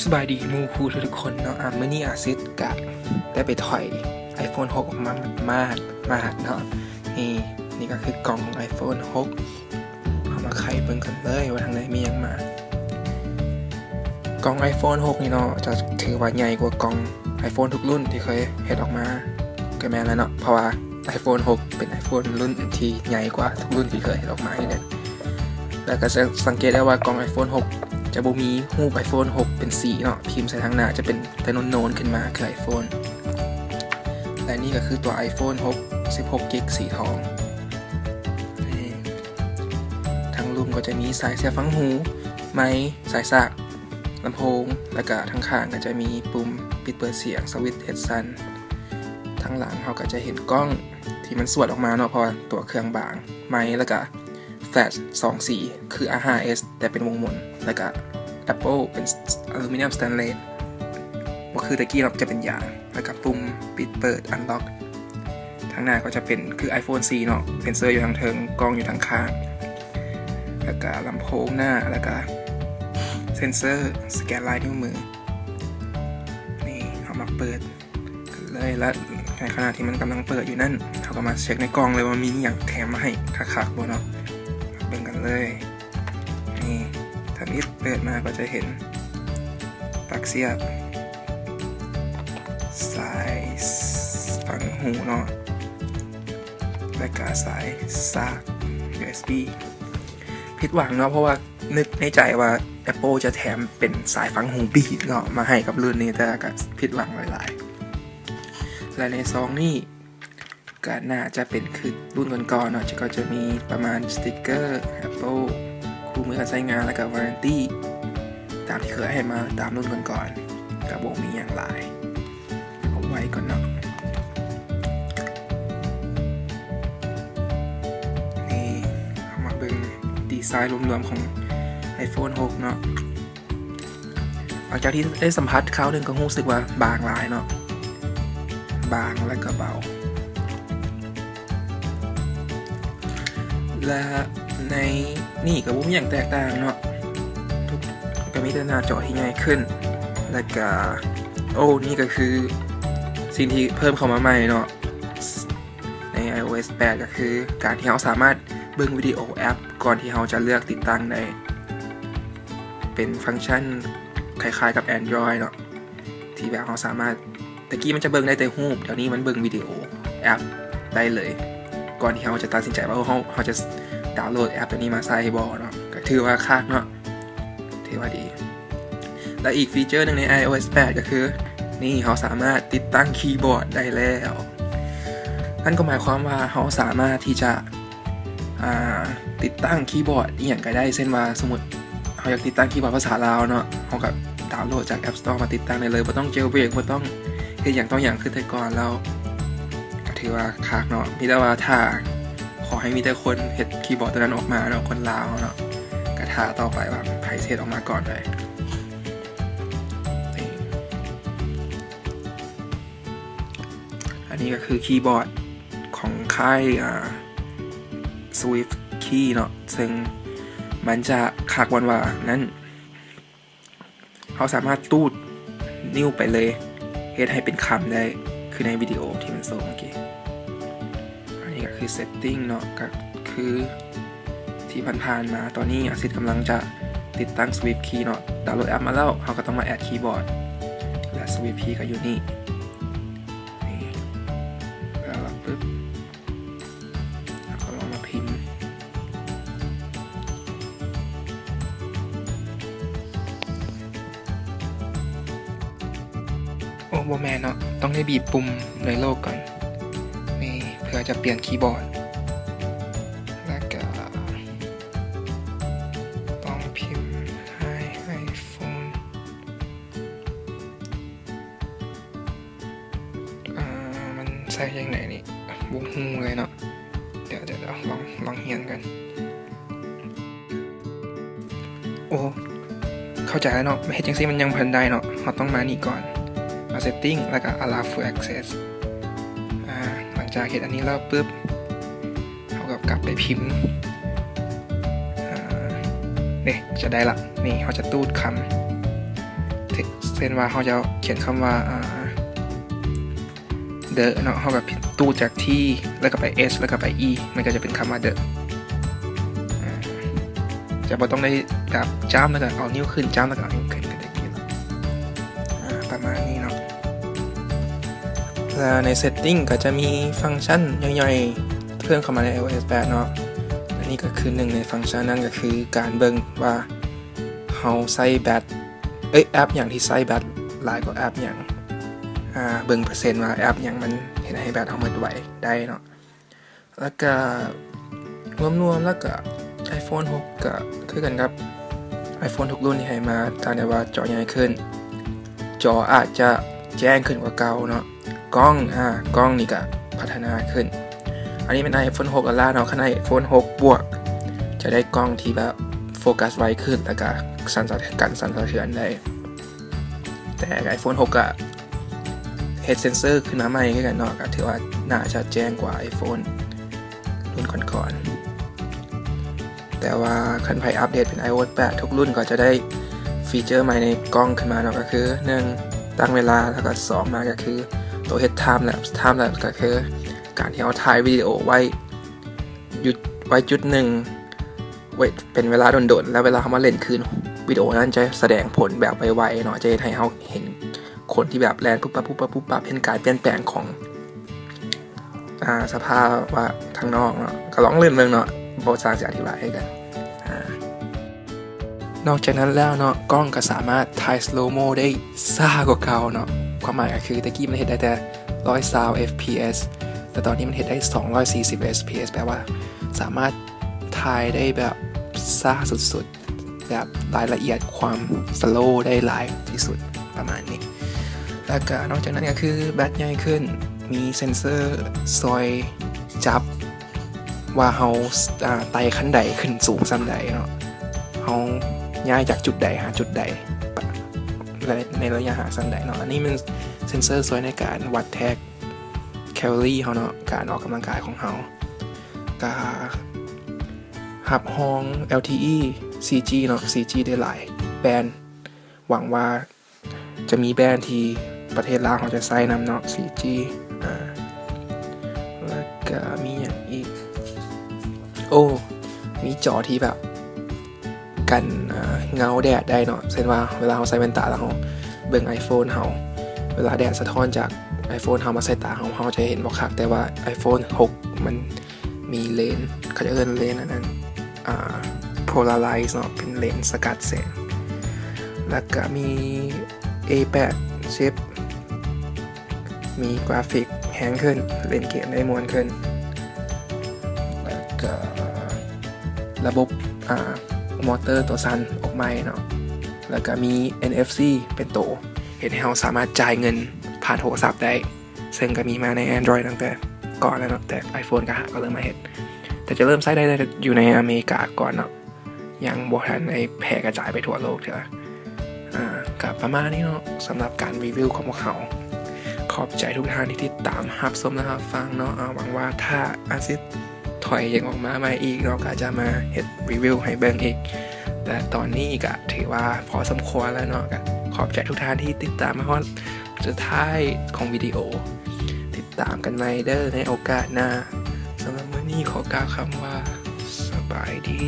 ສະບາຍດີໝູ່ຄູ່ທຸກໆຄົນເນາະ. ອາ ມື້ນີ້ອາຊິດກະໄດ້ໄປຖອຍ iPhone ຫົກອອກມາໝາດໆເນາະ. ນີ້ ນີ້ກໍຄືກ່ອງຂອງ iPhone ຫົກ. ເຮົາມາໄຂເບິ່ງກັນເລີຍວ່າທາງໃນມີຫຍັງມາ. ກ່ອງ iPhone ຫົກນີ້ເນາະ ຈະຖືວ່າໃຫຍ່ກວ່າກ່ອງ iPhone ທຸກລຸ້ນທີ່ເຄີຍເຮັດອອກມາ ກໍແມ່ນແລ້ວເນາະ ເພາະວ່າ iPhone ຫົກເປັນ iPhone ລຸ້ນທີ່ໃຫຍ່ກວ່າທຸກລຸ້ນທີ່ເຄີຍເຮັດອອກມາຢູ່ແລ້ວ. ແລ້ວກໍຈະສັງເກດໄດ້ວ່າກ່ອງ iPhone ຫົກຈະບໍ່ມີຮູບ iPhone ຫົກເປັນສີເນາະ, ພິມໃສ່ທາງໜ້າຈະເປັນແຕ່ໂນນໆຂຶ້ນມາຄື iPhone. ແລະນີ້ກໍຄືຕົວ iPhone ຫົກ ສິບຫົກກິກສີທອງ. ທາງລຸ່ມກໍຈະມີສາຍເສຍບຟັງຫູ, ໄມ, ສາຍສາກ, ລຳໂພງ ແລ້ວກະທາງຂ້າງກໍຈະມີປຸ່ມປິດເປີດສຽງ, ສະວິດເຮັດສັ່ນ. ທາງຫຼັງເຮົາກໍຈະເຫັນກ້ອງທີ່ມັນສວດອອກມາເນາະ ເພາະວ່າຕົວເຄື່ອງບາງ, ໄມ ແລ້ວກະ ແຟລດສອງສີ ຄື R ຫ້າ S ແຕ່ເປັນວົງມົນ ແລ້ວກະ Apple ເປັນ Aluminum Stainless ບໍ່ຄືແຕ່ກີ້ເນາະ ຈະເປັນຢາງ, ແລ້ວກະປຸ່ມປິດເປີດ Unlock. ທາງໜ້າກໍຈະເປັນຄື iPhone ສີ່ເນາະ, ເຊັນເຊີຢູ່ທາງເທິງ, ກ້ອງຢູ່ທາງຂ້າງ, ແລ້ວກະລຳໂພງໜ້າ, ແລ້ວກະເຊັນເຊີສະແກນລາຍນິ້ວມື. ນີ້ ເຮົາມາເປີດ ເລີຍ ແລະ ໃນຂະນະທີ່ມັນກຳລັງເປີດຢູ່ນັ້ນ ເຮົາກໍມາເຊັກໃນກ່ອງເລີຍວ່າມີຫຍັງແຖມມາໃຫ້ຄັກໆບໍ່ເນາະ. ເບິ່ງກັນເລີຍ. ນີ້ ທຳອິດເປີດມາກໍຈະເຫັນປລັກສຽບ, ສາຍຟັງຫູເນາະ ແລະກະສາຍສາກ ຢູເອັສບີ. ຜິດຫວັງເນາະ ເພາະວ່າ ນຶກໃນໃຈວ່າ Apple ຈະແຖມເປັນສາຍຝັງຫູບີດເນາະ ມາໃຫ້ກັບລຸ້ນນີ້, ແຕ່ກໍຜິດຫວັງຫຼາຍໆ. ແລະ ໃນຊອງນີ້ກໍໜ້າຈະເປັນຄືລຸ້ນກ່ອນໆເນາະ, ກໍຈະມີປະມານສະຕິກເກີ Apple ຄູ່ມືການໃຊ້ງານ ແລ້ວກໍ Warranty ຕາມທີ່ເຄີຍໃຫ້ມາຕາມລຸ້ນກ່ອນໆ, ກໍບໍ່ມີຫຍັງຫຼາຍ. ເອົາໄວ້ກ່ອນເນາະ. ນີ້ ເຮົາມາເບິ່ງດີໄຊລວມໆຂອງ iPhone ຫົກເນາະ. ຫຼັງຈາກທີ່ໄດ້ສຳຜັດຄາວໜຶ່ງ ກໍຮູ້ສຶກວ່າບາງຫຼາຍເນາະ, ບາງ ແລະ ກໍເບົາ. ແລະ ໃນນີ້ກໍບໍ່ມີຫຍັງແຕກຕ່າງເນາະ, ກໍມີແຕ່ໜ້າຈໍທີ່ໃຫຍ່ຂຶ້ນ. ແລ້ວກໍ ໂອ້ ນີ້ກໍຄືສິ່ງທີ່ເພີ່ມເຂົ້າມາໃໝ່ເນາະ ໃນ iOS ແປດ ກໍຄືການທີ່ເຮົາສາມາດເບິ່ງວິດີໂອແອັບກ່ອນທີ່ເຮົາຈະເລືອກຕິດຕັ້ງໄດ້. ເປັນຟັງຊັນຄ້າຍໆກັບ Android ເນາະ ທີ່ແບບເຮົາສາມາດ ແຕ່ກີ້ມັນຈະເບິ່ງໄດ້ແຕ່ຮູບ, ດຽວນີ້ມັນເບິ່ງວິດີໂອແອັບໄດ້ເລີຍ ກ່ອນທີ່ເຮົາຈະຕັດສິນໃຈວ່າເຮົາ ເຮົາຈະດາວໂຫຼດແອັບຕົວນີ້ມາໃຊ້ບໍ່ເນາະ. ກໍຖືວ່າຄັກເນາະ, ຖືວ່າດີ. ແລະ ອີກຟີເຈີໜຶ່ງໃນ iOS ແປດ ກໍຄື ນີ້ ເຮົາສາມາດຕິດຕັ້ງຄີບອດໄດ້ແລ້ວ. ນັ້ນກໍໝາຍຄວາມວ່າເຮົາສາມາດທີ່ຈະ ອ່າ ຕິດຕັ້ງຄີບອດອີ່ຫຍັງກໍໄດ້, ເຊັ່ນວ່າ ສົມມຸດເຮົາຢາກຕິດຕັ້ງຄີບອດພາສາລາວເນາະ, ເຮົາກໍດາວໂຫຼດຈາກ App Store ມາຕິດຕັ້ງໄດ້ເລີຍ, ບໍ່ຕ້ອງ jailbreak ບໍ່ຕ້ອງເຮັດຫຍັງຕໍ່ຫຍັງຄືແຕ່ກ່ອນແລ້ວ. ກໍຖືວ່າຄັກເນາະ, ມີແຕ່ວ່າຖ້າ ຂໍໃຫ້ມີແຕ່ຄົນເຮັດຄີບອດຕົວນັ້ນອອກມາເນາະ, ຄົນລາວເນາະ, ກໍຖ້າຕໍ່ໄປວ່າໃຜຊິເຮັດອອກມາກ່ອນໄດ້. ອັນນີ້ກໍຄືຄີບອດຂອງຄ້າຍ ອ່າ SwiftKey ເນາະ, ເຊິ່ງມັນຈະຄັກວ່ານັ້ນ, ເຮົາສາມາດຕູດນິ້ວໄປເລີຍ ເຮັດໃຫ້ເປັນຄຳໄດ້ ຄືໃນວິດີໂອທີ່ມັນໂຊເມື່ອກີ້. ອັນນີ້ກໍຄື setting ເນາະ, ກໍຄືທີ່ຜ່ານໆມາ. ຕອນນີ້ອາຊິດກຳລັງຈະຕິດຕັ້ງ SwiftKey ເນາະ, ດາວໂຫຼດແອັບມາແລ້ວ ເຮົາກໍຕ້ອງມາ add keyboard ແລະ SwiftKey ກໍຢູ່ນີ້. ນີ້ ແລ້ວປຶບ ເຮົາກໍລອງມາພິມ. ໂອ້ ບໍ່ແມ່ນເນາະ, ຕ້ອງໄດ້ບີບປຸ່ມໃນໂລກກ່ອນ. ນີ້ ເພື່ອຈະປ່ຽນຄີບອດ ແລ້ວກໍຕ້ອງພິມ Hi iPhone. ອ່າ ມັນໃຊ້ຈັ່ງໃດນີ້ ບໍ່ຮູ້ເລີຍເນາະ. ດຽວ ດຽວ ດຽວ ລອງ ລອງຮຽນກັນ. ໂອ້ ເຂົ້າໃຈແລ້ວເນາະ, ເຮັດຈັ່ງຊີ້ມັນຍັງບໍ່ທັນໄດ້ເນາະ. ເຮົາຕ້ອງມານີ້ກ່ອນ, ມາ setting ແລ້ວກໍ allow full access. ອ່າ ຫຼັງຈາກເຮັດອັນນີ້ແລ້ວປຶບ ເຮົາກໍກັບໄປພິມ. ອ່າ ນີ້ ຈະໄດ້ລະ. ນີ້ ເຮົາຈະຕູດຄຳ ເທັກ ເຊັ່ນວ່າເຮົາຈະຂຽນຄຳວ່າ ອ່າ the ເນາະ ເຮົາກໍຕູຈາກ T ແລ້ວກໍໄປ S ແລ້ວກໍໄປ E ມັນກໍຈະເປັນຄຳວ່າ the ອ່າ ຈະບໍ່ຕ້ອງໄດ້ແບບຈ້ຳແລ້ວກໍເອົານິ້ວຂຶ້ນ ຈ້ຳແລ້ວກໍເອົານິ້ວຂຶ້ນກໍໄດ້ ອ່າ ປະມານນີ້ເນາະ. ແລະໃນ setting ກໍຈະມີຟັງຊັນຍ່ອຍໆເພີ່ມເຂົ້າມາໃນ iOS ແປດເນາະ. ອັນນີ້ກໍຄືໜຶ່ງໃນຟັງຊັນນັ້ນກໍຄືການເບິ່ງວ່າເຮົາໃຊ້ແບັດ ເອີຍ ແອັບຫຍັງທີ່ໃຊ້ແບັດຫຼາຍກວ່າແອັບຫຍັງ ອ່າ ເບິ່ງເປີເຊັນວ່າແອັບຫຍັງມັນເຮັດໃຫ້ແບັດເຮົາໝົດໄວໄດ້ເນາະ. ແລ້ວກະລວມໆແລ້ວກະ iPhone ຫົກ ກະຄືກັນກັບ iPhone ທຸກລຸ້ນທີ່ໃຫ້ມາ ຕ່າງແຕ່ວ່າຈໍໃຫຍ່ຂຶ້ນ ຈໍອາດຈະແຈ້ງຂຶ້ນກວ່າເກົ່າເນາະ. ກ້ອງ ອ່າ ກ້ອງນີ້ກະພັດທະນາຂຶ້ນ. ອັນນີ້ແມ່ນ iPhone ຫົກ Ultra ເນາະ. ຄັນ iPhone ຫົກ ບວກ ຈະໄດ້ກ້ອງທີ່ແບບໂຟກັສໄວຂຶ້ນ ແລ້ວກະສັ່ນສະ ກັນສັ່ນສະເທືອນໄດ້. ແຕ່ iPhone ຫົກ ກະເຮັດເຊັນເຊີຂຶ້ນມາໃໝ່ຄືກັນເນາະ ກະຖືວ່າໜ້າຈະແຈ້ງກວ່າ iPhone ລຸ້ນກ່ອນໆ. ແຕ່ວ່າຄັນໃຜອັບເດດເປັນ iOS ແປດ ທຸກລຸ້ນກໍຈະໄດ້ຟີເຈີໃໝ່ໃນກ້ອງຂຶ້ນມາເນາະ ກໍຄື ໜຶ່ງ ຕັ້ງເວລາ ແລ້ວກໍ ສອງ ມາກໍຄືໂຕເຮັດ time lapse time lapse ກໍຄືການທີ່ເຮົາຖ່າຍວິດີໂອໄວ້ ຢຸດໄວ້ຈຸດໜຶ່ງ ໄວ້ເປັນເວລາດົນໆ ແລ້ວເວລາເຮົາມາເຫຼັ້ນຄືນ ວິດີໂອນັ້ນຈະສະແດງຜົນແບບໄວໆເນາະ ຈະເຮັດໃຫ້ເຮົາເຫັນຄົນທີ່ແບບແລ່ນປຸບປັບ ປຸບປັບ ປຸບປັບ ເຫັນການປ່ຽນແປງຂອງ ອ່າ ສະພາວະທາງນອກເນາະ. ກໍລອງເຫຼັ້ນເບິ່ງເນາະ ບໍ່ຊ່າງຊິອະທິບາຍໃຫ້ກັນ ອ່າ ນອກຈາກນັ້ນແລ້ວເນາະ ກ້ອງກໍສາມາດຖ່າຍ slow mo ໄດ້ຊ້າກວ່າເກົ່າເນາະ. ຄວາມໝາຍກໍຄືແຕ່ກີ້ມັນເຮັດໄດ້ແຕ່ ຮ້ອຍຊາວ FPS ແຕ່ຕອນນີ້ມັນເຮັດໄດ້ ສອງຮ້ອຍສີ່ສິບ FPS ແປວ່າສາມາດ ຖ່າຍໄດ້ແບບຊ້າສຸດໆ ແບບລາຍລະອຽດຄວາມ slow ໄດ້ຫຼາຍທີ່ສຸດ ປະມານນີ້. ແລ້ວກະນອກຈາກນັ້ນກໍຄືແບັດໃຫຍ່ຂຶ້ນ ມີເຊັນເຊີຊ່ອຍຈັບວ່າເຮົາ ອ່າ ໄຕ່ຂັ້ນໄດຂຶ້ນສູງສ່ຳໃດເນາະ ເຮົາຍ້າຍຈາກຈຸດໃດຫາຈຸດໃດ ແລະ ໃນໄລຍະຫ່າງສ່ຳໃດເນາະ. ອັນນີ້ແມ່ນເຊັນເຊີຊ່ອຍໃນການວັດແທກ calorie ເຮົາເນາະ ການອອກກຳລັງກາຍຂອງເຮົາ. ກະຮັບຮອງ LTE ສີ່ຈີ ເນາະ ສີ່ຈີ ໄດ້ຫຼາຍແບນ ຫວັງວ່າຈະມີແບນທີ່ປະເທດລາວເຮົາຈະໃຊ້ນຳເນາະ ສີ່ຈີ ອາ ແລ້ວກະມີຫຍັງອີກ? ໂອ້ ມີຈໍທີ່ແບບ ກັນ ເອີ ເງົາແດດໄດ້ເນາະ ເຊັ່ນວ່າເວລາເຮົາໃສ່ແວ່ນຕາແລ້ວເຮົາເບິ່ງ iPhone ເຮົາ ເວລາແດດສະທ້ອນຈາກ iPhone ເຮົາມາໃສ່ຕາເຮົາ ເຮົາຈະເຫັນບໍ່ຄັກ ແຕ່ວ່າ iPhone ຫົກ ມັນມີເລນ ເຂົາຈະເອີ້ນເລນອັນນັ້ນ ອ່າ polarize ເນາະ ເປັນເລນສະກັດແສງ ແລ້ວກະມີ A ແປດ chip ມີກຣາຟິກແຮງຂຶ້ນ ເລ່ນເກມໄດ້ມ່ວນຂຶ້ນ ແລ້ວກໍລະບົບ ອ່າ ມໍເຕີໂຕສັ່ນອອກໃໝ່ເນາະ ແລ້ວກໍມີ NFC ເປັນໂຕເຮັດໃຫ້ເຮົາສາມາດຈ່າຍເງິນຜ່ານໂທລະສັບໄດ້ ເຊິ່ງກໍມີມາໃນ Android ຕັ້ງແຕ່ກ່ອນແລ້ວເນາະ ແຕ່ iPhone ກໍຫາກໍເລີ່ມມາເຮັດ ແຕ່ຈະເລີ່ມໃຊ້ໄດ້ຢູ່ໃນອາເມລິກາກ່ອນເນາະ. ຍັງບໍ່ທັນໄດ້ແຜ່ກະຈາຍໄປທົ່ວໂລກເທື່ອ ອາ ກະປະມານນີ້ເນາະ ສຳລັບການຣີວິວຂອງພວກເຮົາ. ຂອບໃຈທຸກທ່ານທີ່ຕິດຕາມຮັບຊົມ ແລະ ຮັບຟັງເນາະ. ອາ ຫວັງວ່າຖ້າອາຊິດຖອຍຍັງອອກມາໃໝ່ອີກເນາະ ກະຈະມາເຮັດຣີວິວໃຫ້ເບິ່ງອີກ ແຕ່ຕອນນີ້ກະຖືວ່າພໍສົມຄວນແລ້ວເນາະ. ກະຂອບໃຈທຸກທ່ານທີ່ຕິດຕາມມາຮອດສຸດທ້າຍຂອງວິດີໂອ. ຕິດຕາມກັນໃໝ່ເດີ້ ໃນໂອກາດໜ້າ. ສຳລັບມື້ນີ້ຂໍກ່າວຄຳວ່າ ສະບາຍດີ.